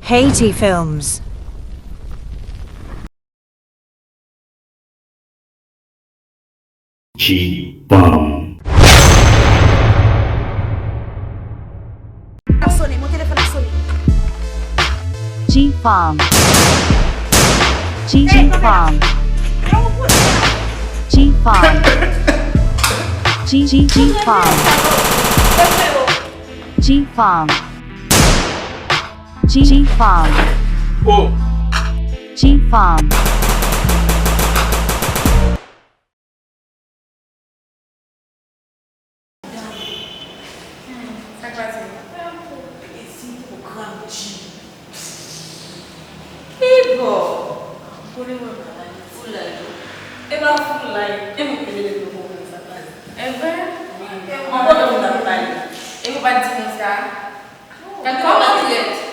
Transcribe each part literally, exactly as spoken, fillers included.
Haiti Films. G-Fam. Ap sonnen, mon telefòn ap sonnen. G-Fam. G-G-Fam. G-Fam. G-G-G-Fam. G-Fam. G-Fam. Oh! G-Fam. Sa k pase? Plezi pwogram G. Kibò? Konnen mwen pa gade foulay yo. E pa foulay, e mwen ki rele nou konprann sa k pase. Enben, mwen konnen moun ap pale. E ou pa t di nou sa? Gad kòman trèt.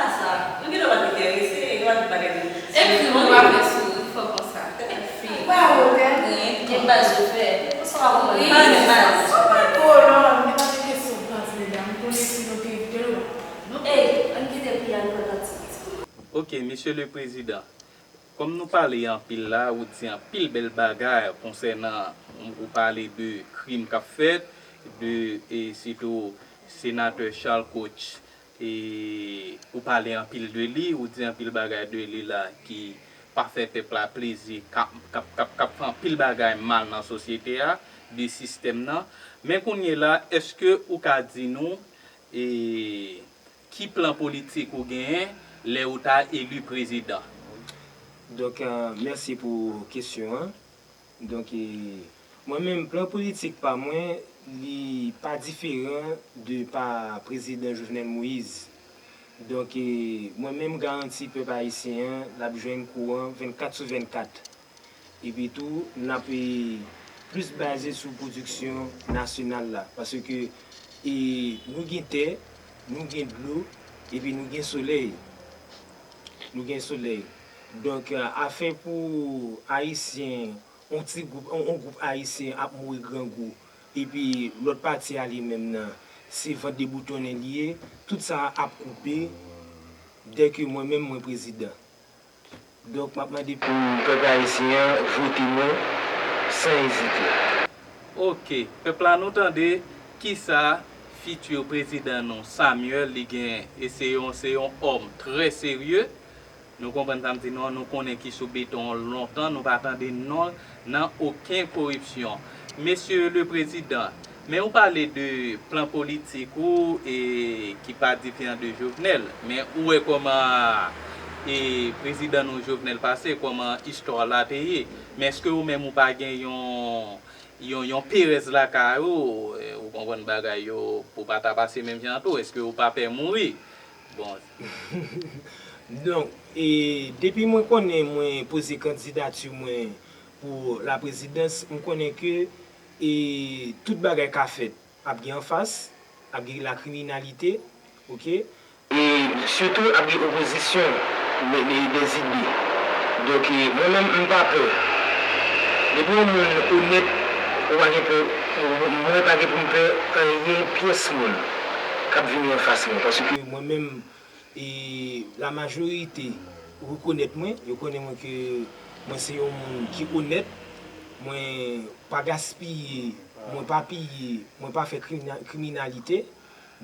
Sa, nou genlè pa t enterese, nou pa t vin bagay de. Epi ou pa fè souri fò konsa. Fi. Ou pa wè w tèt. Gen baz ou fè. Ou sa w ap pale, pa gen baz. Ou pa kolòn, li pa te kesyon baz, medam. M konnen si nou te vle w. Ey, ann kite fi a, ann pran ti. Ok, Mesye le Prezidan, kòm nou pale anpil la, ou di anpil bèl bagay konsènan, ou pale de krim k ap fèt, de, e sitou Senatè Charles Couch, e ou pale anpil de li, ou di anpil bagay de li la ki pa fè pèp la plezi, k ap, k ap, k ap, k ap fè anpil bagay mal nan sosyete a, de sistèm nan. Men kounye la, èske ou ka di nou, e, ki plan politik ou genyen lè ou ta eli prezidan? Donk, mèsi pou kesyon an. Donk, mwen menm, plan politik pa mwen, li pa diferan de pa prezidan Jovenel Moïse. Donk, mwen menm, m garanti pèp ayisyen an, l ap jwenn kouran vennkat sou vennkat. Epi tou, n ap plis baze sou pwodiksyon nasyonal la. Paske, e, nou gen tè, nou gen dlo, epi nou gen solèy. Nou gen solèy. Donk, afè pou ayisyen, yon ti gwoup, yon, yon gwoup ayisyen ap mouri grangou, epi lòt pati a li menm nan, se vant deboutonnen li ye, tout sa ap koupe dèke mwen menm mwen prezidan. Donk, m ap mande pou pèp ayisyen an vote mwen san ezite. Ok, pèp la nou tande kisa fiti prezidan nou Samuel li gen, e se yon, se yon òm trè serye. Nou konprann sa m di nou an, nou konnen ki sou beton an lontan, nou pa tande non l nan okenn koripsyon. Mesye le prezidan, men ou pale de plan politik ou e ki pa diferan de Jovenel, men ou wè kòman e prezidan nou Jovenel pase, kòman istwa la te ye. Men èske ou menm ou pa gen yon, yon, yon perèz lakay ou, e, ou konprann bagay yo pou pa ta pase menm jan tou, èske ou pa pè mouri? Bon. Donk, e, depi mwen konnen mwen poze kandidati mwen pou la prezidans, m konnen ke, e, tout bagay ka fèt. Ap gen anfas, ap gen lakriminalite, ok? E sitou ap gen opozisyon de, de, dèzide. Donk, e, mwen menm, m pa pè. Depi yon moun onèt, ou pa gen pè, mwen pa gen pou m pè anyen pyès moun k ap vini anfas mwen. Paske mwen menm, e lamajorite rekonèt mwen, yo konnen mwen ke mwen se yon moun ki onèt, mwen pa gaspiye, mwen pa piye, mwen pa fè krimina-, kriminalite.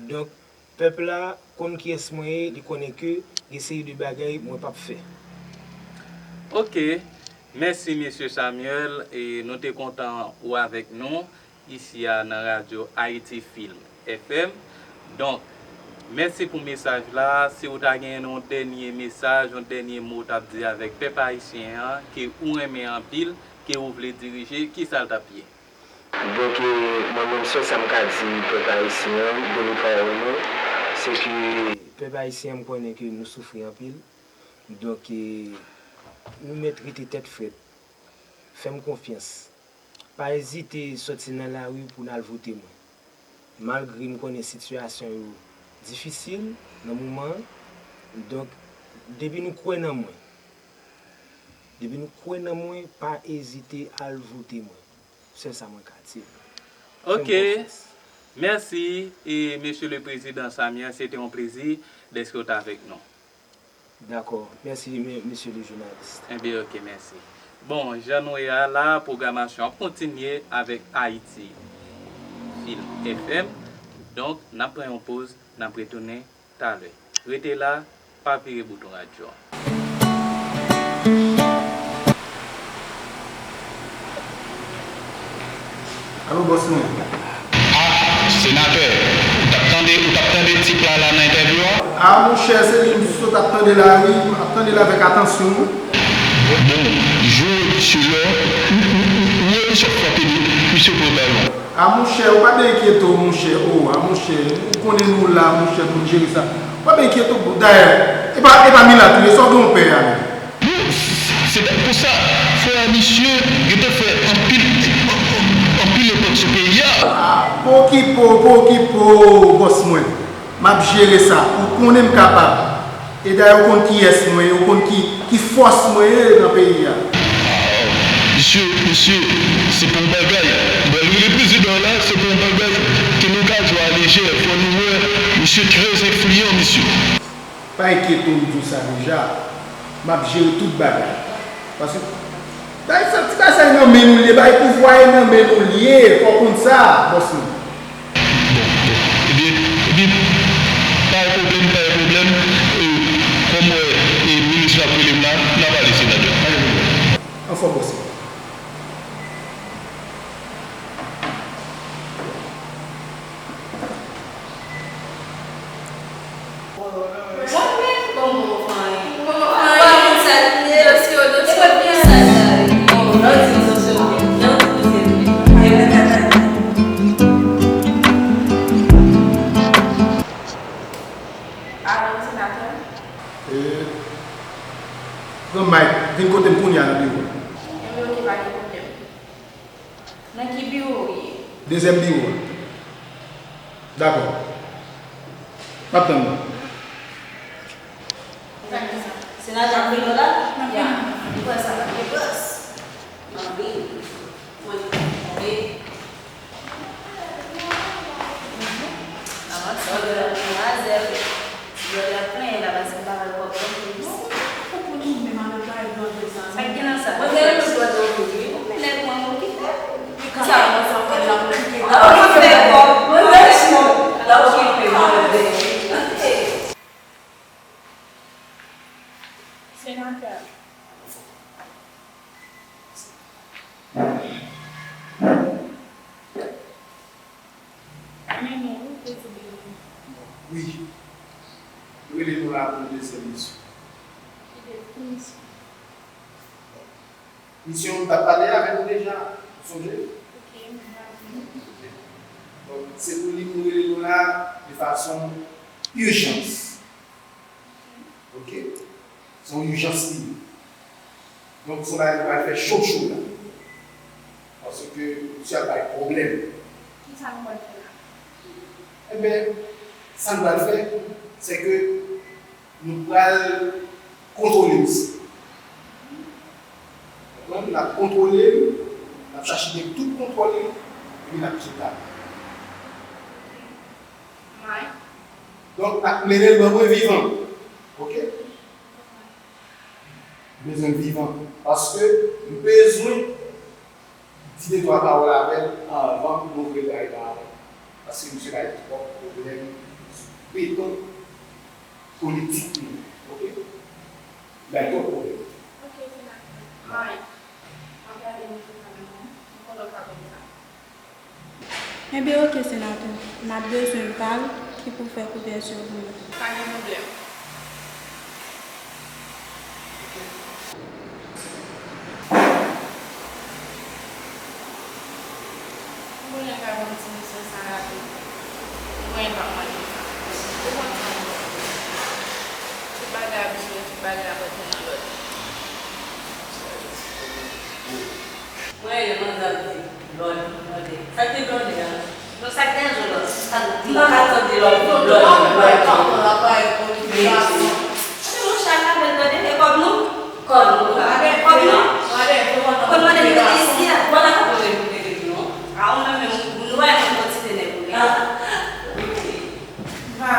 Donk, pèp la konn kiyès mwen ye, li konnen ke gen seri de bagay mwen p ap fè. Ok, mèsi mesye Samuel, e nou te kontan ou avèk nou isi a nan radyo Haiti Film F M. Donk, mèsi pou mesaj la. Si ou ta genyen yon dènye mesaj, yon dènye mo ou t ap di avèk pèp ayisyen an, ke ou renmen anpil, ke ou vle dirije, kisa l t ap ye? Donk, e, mwen menm, sèl sa m ka di pèp ayisyen an, dènye pawòl mwen, se ke pèp ayisyen an, m konnen ke nou soufri anpil. Donk, e, nou mèt rete tèt frèt. Fè m konfyans. Pa ezite sòti nan lari pou n al vote mwen. Malgre m konnen sitiyasyon yo difisil nan moman an, donk, depi nou kwè nan mwen, depi nou kwè nan mwen, pa ezite al vote mwen. Sèl sa mwen ka di. Fè m Ok. konfyans. Mèsi, e, Mesye le Prezidan Samuel, se te yon plezi dèske w t avèk nou. Dakò. Mèsi, me- mesye le jounalis. Enben, oke, mèsi. Bon, jan nou ye a la, pwogramasyon ap kontinye avèk Haïti Film F M. Donk, n ap pran yon poz, n ap retounen talè. Rete la, pa vire bouton radyo a. Alo, bòs mwen. Ah, senatè, ou t ap tande, ou t ap tande tip la la nan entèvyou a? Ah, monchè, se li m sot ap tande la, wi. M ap tande l avèk atansyon, wi. Bon, jou misye lè, ou, ou, ou, ou wè misye ap frape li, misye pran balon. Ah, monchè, ou pa byen enkyete w, monchè. Oh, ah, monchè, ou konnen nou la, monchè, pou n jere sa. Ou pa byen enkyete w, dayè, e pa, e pa milat ou ye, sa w gen yon pè a menm. Non, se, se, se pou sa, frè a misye gentan fè anpil, anpil epòk sou peyi a. Ah, pa okipe w, pa okipe w, bòs mwen. M ap jere sa. Ou konnen m kapab. E dayè, ou konn kiyès mwen ye, ou konn ki, ki fòs mwen ye nan peyi a. Mesye, mesye, se pa yon bagay. M pral rele prezidan an la, se pa yon bagay ke nou ka jwe a lejè. Fò nou wè, misye trè enfliyan, mesye. Pa enkyete w, m di w sa deja. M ap jere tout bagay. Paske, bay sa, ti bagay sa nan men nou l ye, bay pouvwa a nan men nou l ye, fò w konn sa, bòs mwen. Bon, bon. Ebyen, ebyen, pa gen pwoblèm, pa gen pwoblèm. E, kòm w wè, e, minis la ap rele m la, n a pale, senatè. Anfòm, bòs mwen. Alo, senatè? E, pran mic, vin kote m kounye a nan biwo. Ebyen, oke, pa gen pwoblèm. Nan ki biwo w ye? Dezyèm biwo a. Dakò. M ap tann ou. Senatè ap vini la? Ya. Ou kwè sa pa gen près? Anpil. Mwen, mwen, Avanse, lòt lè ap gen razè, wi. Lòt lè ap plenyen la, paske m pa wè kòb nan men misye. Ou pou nou menm avèk bagay blòdè sa. Sa k gen nan sa? Mwen gen yon ti blòdè anpil, wi. Men nèg mwen, m okipe. Sa, mwen sa, mwen la, mwen okipe. Mwen fè kòb, mwen fè kòb. La okipe blòdè. Senatè. Men non, wi, te di byen. Wi. Yo rele nou la pou yon dezyèm misyon. Ki de-, ki misyon? Misyon m t ap pale avèk ou deja, ou sonje? Ok, m raple. Donk, se pou li nou rele nou la de fason ijans. Ok? Se yon ijans li ye. Donk, se yon bagay nou pral fè cho cho la. Paske misye ap bay pwoblèm. Kisa nou pral fè la? Enben, sa nou pral fè, se ke nou pral kontwole misye. Konprann? N ap kontwole l, n ap chache gen tout kontwòl li, epi n ap kidnape l. May. Donk, n ap mennen l ban mwen vivan. Ok? M bezwen l vivan. Paske m bezwen di de twa pawòl avè l anvan m ouvri l bay ba avè l. Paske misye bay twòp pwoblèm sou beton politik nou. Ok? Bay twòp pwoblèm. Ok, senatè. May. M ap gade nou tout sa nan men. M kontan w ka konn sa. Enben, ok, senatè. N ap bezwen bal ki pou fè kouvèti pou nou. Pa gen pwoblèm. Ou konnen m ka ban w ti misyon sa rapid. Ou konnen m p ap manke sa. Ou konn sa m ye. Tout bagay ap jere, tout bagay ap rantre nan lòd. Mwen rele manzè ap di blòdè, blòdè. Sa k te blòdè a? Non, sa k deranje w la? Sa k di? M pa ka tande lè w di blòdè, blòdè. Mete yon chay avè l tande, e kòb nou? Kòb nou. Kòb nou? Kòb nou te mete isi a. Bon, dakò, mwen menm, mwen te di non. A, ou menm, menm, nou wè yon kantite nèg ou gen. Ah, ok. Va.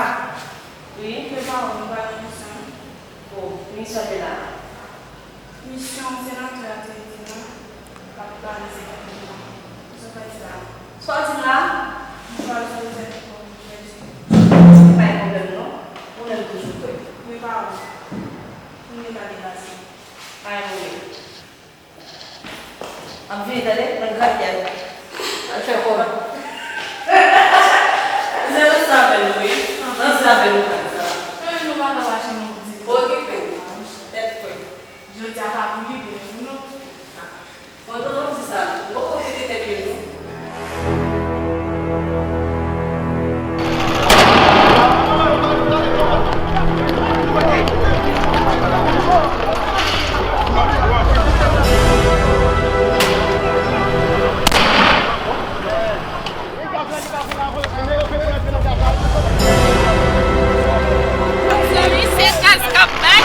Wi, ke pawòl nou pa nan misyon. Bon, Sa te la. Misyon senatè a te di nou, l ap pale se kèk jou. Sa w fè di la? Sa w di la? Nou pral jwenn zèk kòm jwèt. Se pa yon pwoblèm non. Ou menm toujou kwè. Men pa ou. Ou menm pa deplase. Pa yon pwoblèm. Ap vini tande, nan grapyay. Al fè kòb. Zè nan sa avè nou, wi. Nan sa avè nou, sa. Mwen, nou pa ka mache, nou di. Okipe w. Tèt kwè. Jodi a pa pou li, pou nou, non. Pandan w ap di sa, ou poko tete tèt yo, non. Mezanmi, se gaz k ap bay.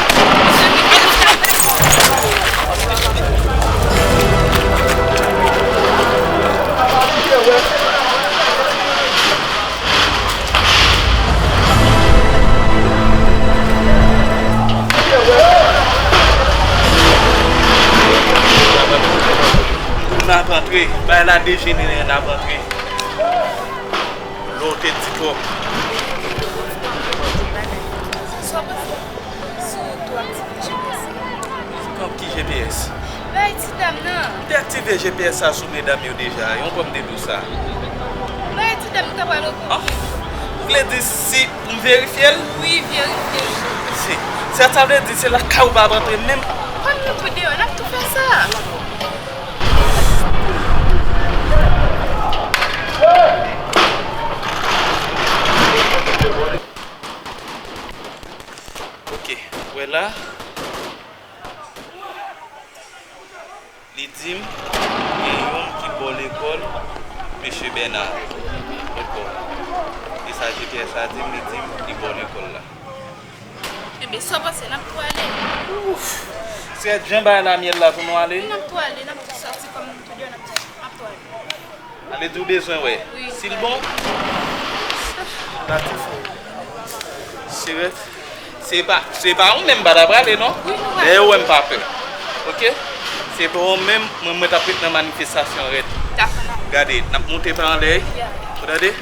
N ap antre, bagay la dejenere, n ap antre. Lè w te di twòp. Sa w panse sou tou aktive G P S? Kòm ki G P S? Bay ti dam nan. M te aktive G P S sa sou medam yo deja, yon kòm de dou sa. Bay ti dam nan ta pral reprann. Ah, ou vle di si pou m verifye l? Wi, verifye l. Si. Sa, sa vle di se lakay ou pa ap antre menm? Kòm nou tou deyò, n ap tou fè sa. Ok, wè la. Li di m gen youn ki bò lekòl Mesye Bèna. Lekòl. E sa G P S la di m, li di m li bò lekòl la. Enben, sa w panse, n ap tou ale? Ouf! Se jan bagay la myèl la pou nou ale? N ap tou ale, n ap tou sòti kòm nou tou de, n ap tou, n ap tou ale. Ale di w bezwen wè. Wi. Si l bon? Latif. Sirèt. Se pa, se pa ou menm m pa ta prale non. Wi, nou prale. Dèyè w wè m pa pè. Oke? Se pa ou menm, mwen, mwen t ap ret nan manifestasyon rèd. Dakò, dakò. Gade, n ap monte pa anlè. Ya. Ou tande?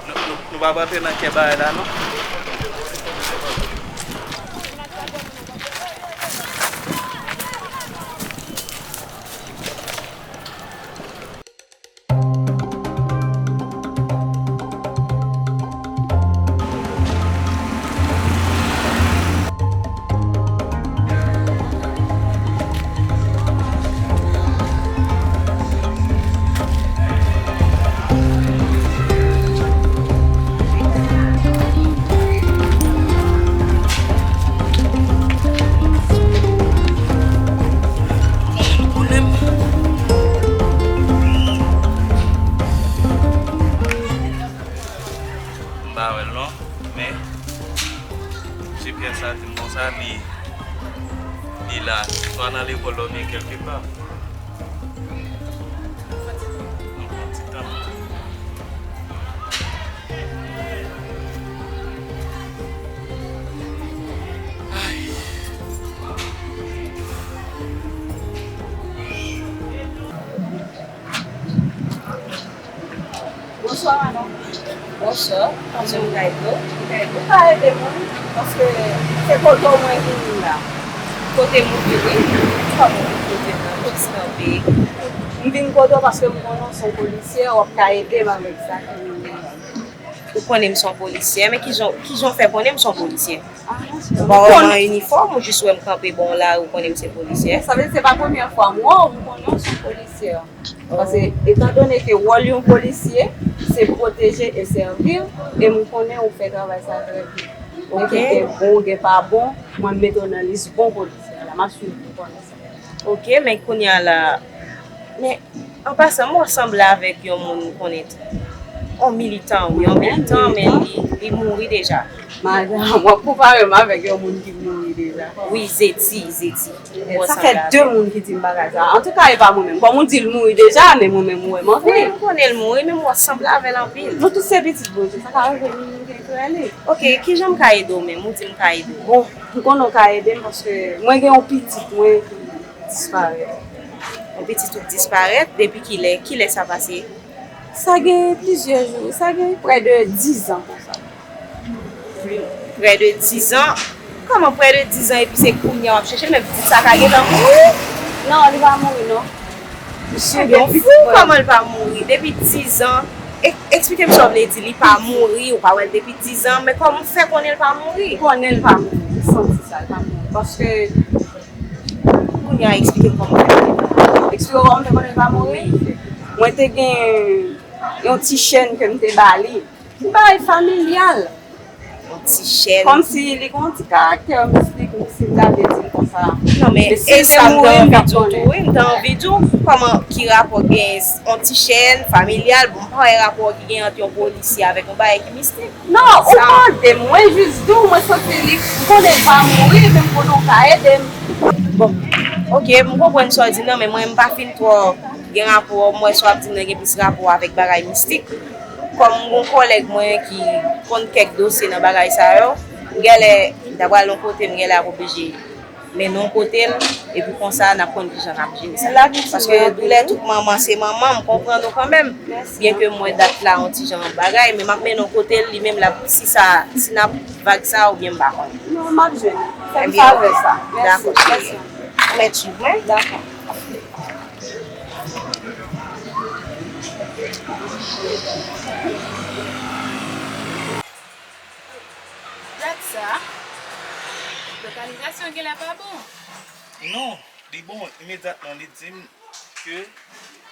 Nou, nou, nou p ap rantre nan kè bagay la non. M pa wè l non, men G P S la di m konsa, li, li la, swa nan lekòl la oubyen kèlke pa. Nan fon ti tan. Ay. Bonswa, madanm. Bonswa. Panse ou ka ede w? Ou ka ede w? Ou ka ede mwen, paske se kote w mwen vini la. Kote m ou vini? Kòman ou vin kote m la? Kot s kanpe? M vin kote w paske m konnen w se yon polisyè, w ap ka ede m avèk sa ki rive m. Ou konnen m se yon polisyè, men kijan, kijan w fè konnen m se yon polisyè? Ou pa wè m an inifòm, ou jis wè m kanpe bò w la, ou konnen m se polisyè. Sa vle di se pa premyè fwa m wè w, m konnen w se yon polisyè. Paske, etandone ke wòl yon polisye, se pwoteje e sèvi, e m konnen ou fè travay sa trè byen. Ou gen bon, ou gen pa bon, mwen m mete w nan lis bon polisye la, m ap swiv ou konnen sa. Ok, men kounye a la, men, an pasan, m wè w sanble avèk yon moun m konnen tou. Yon militan, wi, yon militan, men li, li mouri deja. Madanm, w ap konpare m avèk yon moun ki mouri deja. Wi, Zeti, Zeti. Sa fè de moun ki di m bagay sa. Antouka, e pa mwen menm. Kòm ou di l mouri deja, men mwen menm, ou wè m anpil. Wi, m konnen l mouri, men m wè w sanble avè l anpil. Nou tout se pitit Bondye. Sa ka rive, nou, nou gen Rele. Ok, kijan m ka ede w menm? Ou di m ka ede w. Bon, m konnen w ka ede m paske mwen gen yon pitit mwen ki disparèt. Yon pitit ou k disparèt, depi kilè? Kilè sa pase? Sa gen plizyè jou, sa gen prè de dizan konsa. Prè de dizan? Kòman prè de dizan epi se kounye a w ap chèche l, men pitit sa ka gentan mouri? Non, li pa mouri non. Misye gen pitit mwen. Kòman l pa mouri? Depi dizan, e- eksplike m sa w vle di, li pa mouri, ou pa wè l depi dizan, men kòman w fè konnen l pa mouri? M konnen l pa mouri, m santi sa, l pa mouri. Paske Kounye a, eksplike m kòman w fè konnen l pa mouri. Eksplike w kòman m fè konnen l pa mouri? Mwen te gen yon ti chèn ke m te ba li. Yon bagay familyal. Yon ti chèn. Kòmsi li gen yon ti karaktè mistik, mistik, m ta vle di l konsa. Non, men e sa m te anvi di w tou, wi, m te anvi di w, kòman, ki rapò gen yon ti chèn familyal, bon, m pa wè rapò ki gen ant yon polisye avèk yon bagay ki mistik. Non, ou mande m, mwen jis di w, mwen santi li, m konnen l pa mouri, men m konnen w ka ede m. Bon, ok, m konprann sa w di nan, men mwen m pa fin twò gen rapò, m wè sa w ap di m nan gen plis rapò avèk bagay mistik. Kòm m gen yon kòlèg mwen ki konn kèk dosye nan bagay sa yo, m genlè, m ta pral yon kote, m genlè ap oblije mennen w kote l, epi konsa n ap konn kijan n ap jere sa. Paske doulè tout manman se manman, m konprann ou kanmenm. Byenke m wè dat la yon ti jan bagay, men m ap mennen w kote l, li menm l ap, si sa, si n ap vag sa oubyen m pa konnen. Non, m ap jwenn. Fè m favè sa. Mèsi. Dakò, cheri. Ou mèt swiv mwen. Dakò. Dat sa, lokalizasyon genlè pa bon. Non, li bon, imedyatman li di m ke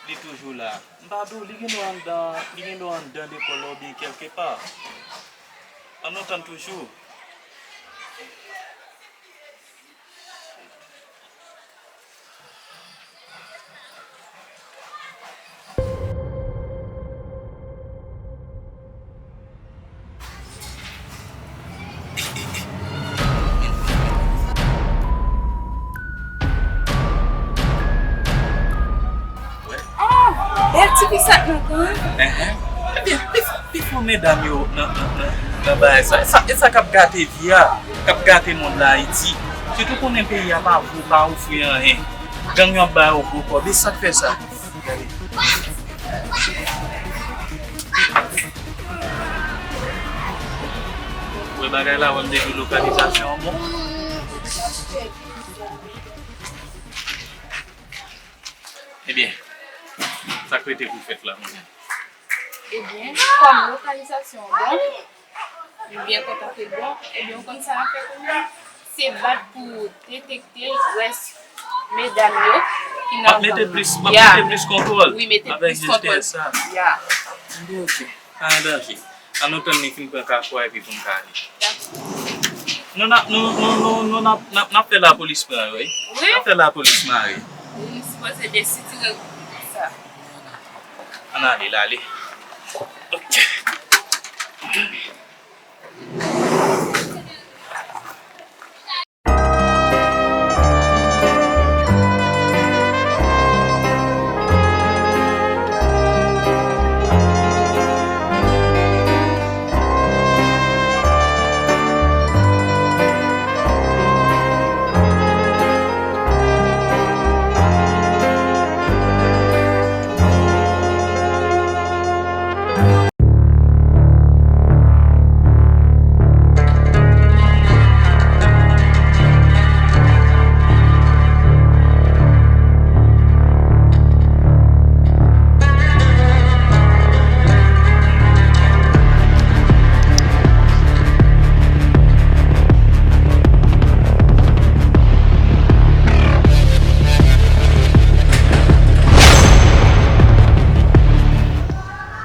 li toujou la. M pa di w, li gendwa anndan, li gendwa anndan lekòl la oubyen kèlkepa. Ann nou tann toujou. Ah, bèl ti fi sa k nan kan an. Enhen. Ebyen, pi fò, pi fò medam yo nan, nan, nan, nan bagay sa. E sa, e sa k ap gate vi a, k ap gate mond la Ayiti. Sitou konnen peyi a pa vo, pa ofri anyen. Gang yo ap ba yo gwo kòb. E sa k fè sa? Wè bagay la, wè m te di lokalizasyon an bon. Ebyen, sa k rete pou fèt la, mwen menm? Ebyen, kòm lokalizasyon an bon, m byen kontan ke l bon, ebyen, ou konn sa n ap fè kounye a? Se bat pou detekte rès medam yo ki nan gang nan. M ap mete plis, m ap mete plis kontwòl. Wi, mete plis kontwòl. Avèk jistès sa. Ya. Ebyen, ok. Pa gen danje. Ann nou tann li fin pran kafou a epi pou n ka ale. Dakò. Nou n ap, nou, nou, nou, nou n ap, n ap, n ap fè lapolis pran yo, wi. Wi. N ap fè lapolis mare. Wi, nou sipoze desitire sa. Ann ale, l ale. Ok.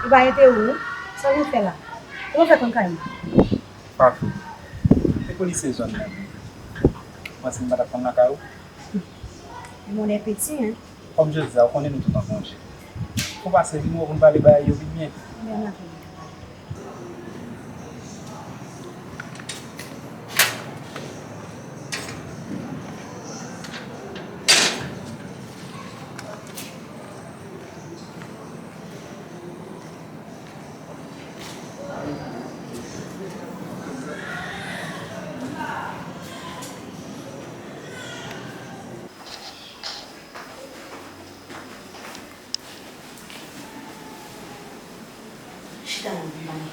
Ou pa rete ou, non? Sa w vin fè la? Kòman w fè konn kay mwen? Pafè. Se polisye zòn nan. Ou panse m pa t ap konn lakay ou? Mwen lè piti, en. Kòm jodi a, ou konnen nou tout an konje. Ou pase nimewo pou n pale bagay yo pi byen. Byen, n ap Tann, m pale.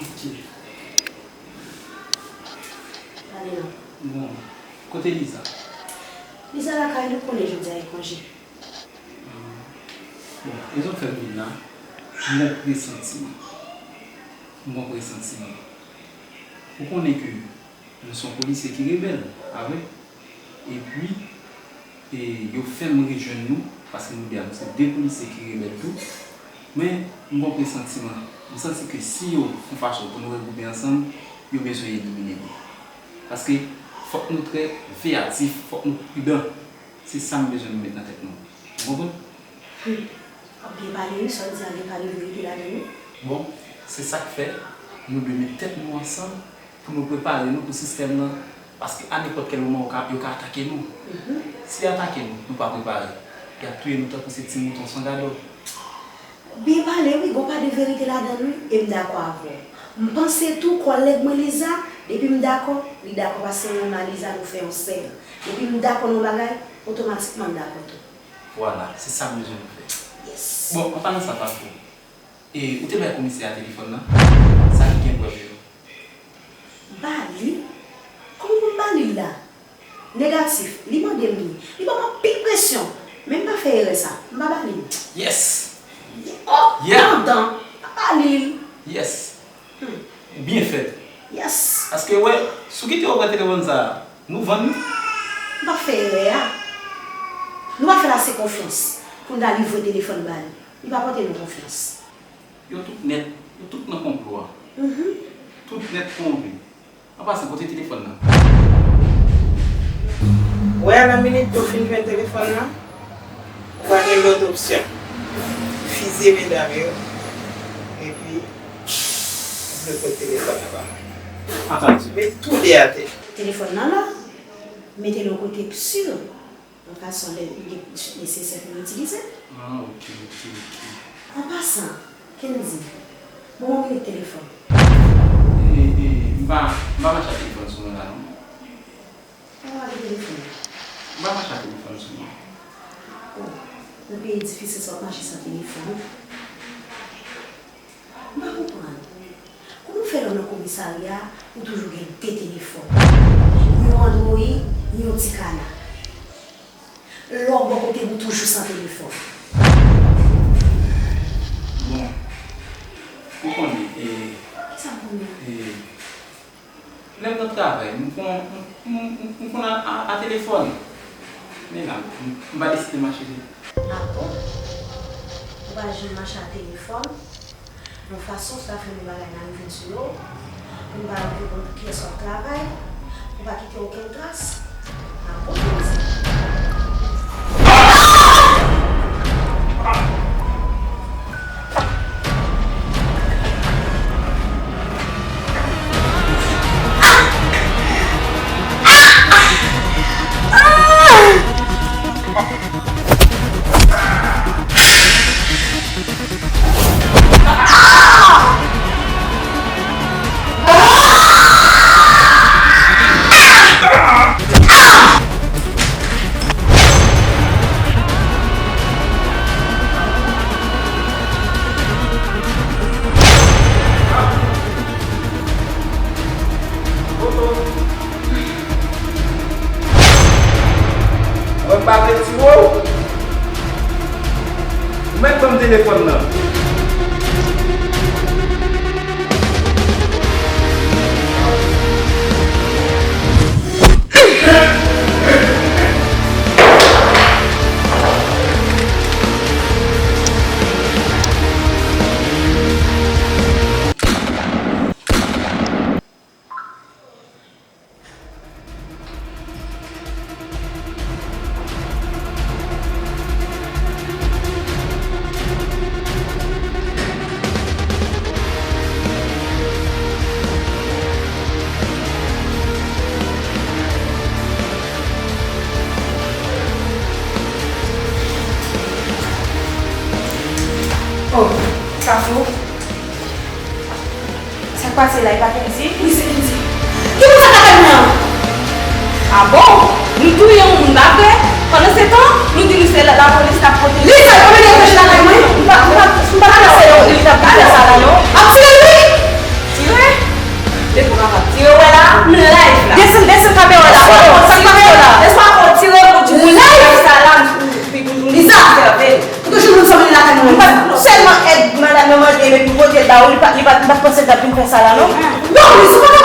Ok. Pale non. Bon, kote Liza? Liza lakay li, ou konnen jodi a e konje. Bon, rezon k fè m vin la, m gon presantiman. M gon presantiman. Ou konnen ke nou se yon polisye ki rebèl, pa vre? Epi, e, yo fè m rejwenn nou, paske nou de a, nou se de polisye ki rebèl tou. Men, m gon presantiman. M santi ke si yo fè yon fason pou nou regwoupe ansanm, yo bezwen elimine nou. Paske fòk nou trè veyatif, fòk nou pridan. Se sa m bezwen nou met nan tèt nou. Ou konprann? Hmm. W ap byen pale wi, sa w di a gen pa de verite ladan l wi. Bon, se sa k fè nou dwe met tèt nou ansanm pou nou prepare nou pou sistèm nan. Paske a nenpòt kèl moman, yo ka, yo ka atake nou. Mhm. Si yo atake nou, nou pa prepare, y ap touye nou tankou se ti mouton san gadò. Byen pale wi, gon pa de verite ladan l wi, e m dakò avè w. M panse tou kòlèg mwen Liza, depi m dakò, li dakò paske mwen menm a Liza nou fè yon sèl. Depi m dakò nan yon bagay, otomatikman m dakò tou. Vwala, se sa m bezwen nou fè. Yes. Bon, an palan sa, Kafou, e, ou te bay komisè a telefòn nan? Sa ki gen prèv yo? Ba li? Kòman pou m ba li l la? Negatif, li mande m li. Li ban m anpil presyon. Men m pa fè erè sa. M pa ba li l. Yes! Oh, yeah! Pandan, m pa ba li l. Yes! Hmm. Ou byen fèt. Yes! Paske, wè, si w kite yo pran telefòn sa a, nou vann li. M pa fè erè a. Nou pa fè l ase konfyans pou n ta livre telefòn ba li. Li pa pote nou konfyans. Yo tout nèt, yo tout nan konplo a. Mhm. Tout nèt konplo. An pasan, kote telefòn nan? Wè, a la minit ke w fin jwenn telefòn nan, ou pa gen lòt opsyon. Fize medam yo, epi bloke telefòn nan ba mwen. Antandi. Met tou de atè. Telefòn nan la, mete l yon kote sir. Yon fason lè li nesesè pou nou itilize. Ah, ok, ok, ok. An pasan, Kendy, ban m yon minit telefòn. E, e, m pa, m pa mache ak telefòn sou mwen la, non. Ou pa gen telefòn? M pa mache ak telefòn sou mwen. Oh, nan peyi difisil sa w ap mache san telefòn. M pa konprann. Kòman w fè lè w nan komisarya, ou toujou gen de telefòn? Yon Android, yon ti kana. Lè w bò kote m, ou toujou san telefòn. Bon, ou konnen, e, kisa m konnen? E, lè m nan travay, m kon, m, m, m, m konn a, a, a telefòn. Men la, m, m pa deside mache li. Ah bon? Ou pa janm mache a telefòn? Yon fason, sa fè nou bagay nan rive sou yo, pou n pa rive konn kiyès w ap travay, pou pa kite okenn tras. N ap konfyans. Mwen pa vle tiye w. Ou mèt ban m telefòn nan. Oh, Kafou. Sa k pase la, e pa Kendy? Wi, se Kendy. Ki moun sa lakay mwen an? Ah bon? Nou touye yon moun, pa vre? Pandan se tan, nou di nou se la, lapolis k ap pwoteje. Lisa, konbyen de yo fè lakay mwen? M pa, m pa, m pa lakay Fè sa la non. Ap tire l wi. Tire. Depi w ap tire, wè la, m live la. Desann, desann kamera la. Sa kamera la. Lèswa kon tire pou di moun fè sa la. Lisa, pou toujou moun sanble lakay mwen. Sèlman èd madanm nan mande epi m pote l ba ou, li pa li pa li pa panse l t ap vin fè sa la non. Non, Lisa,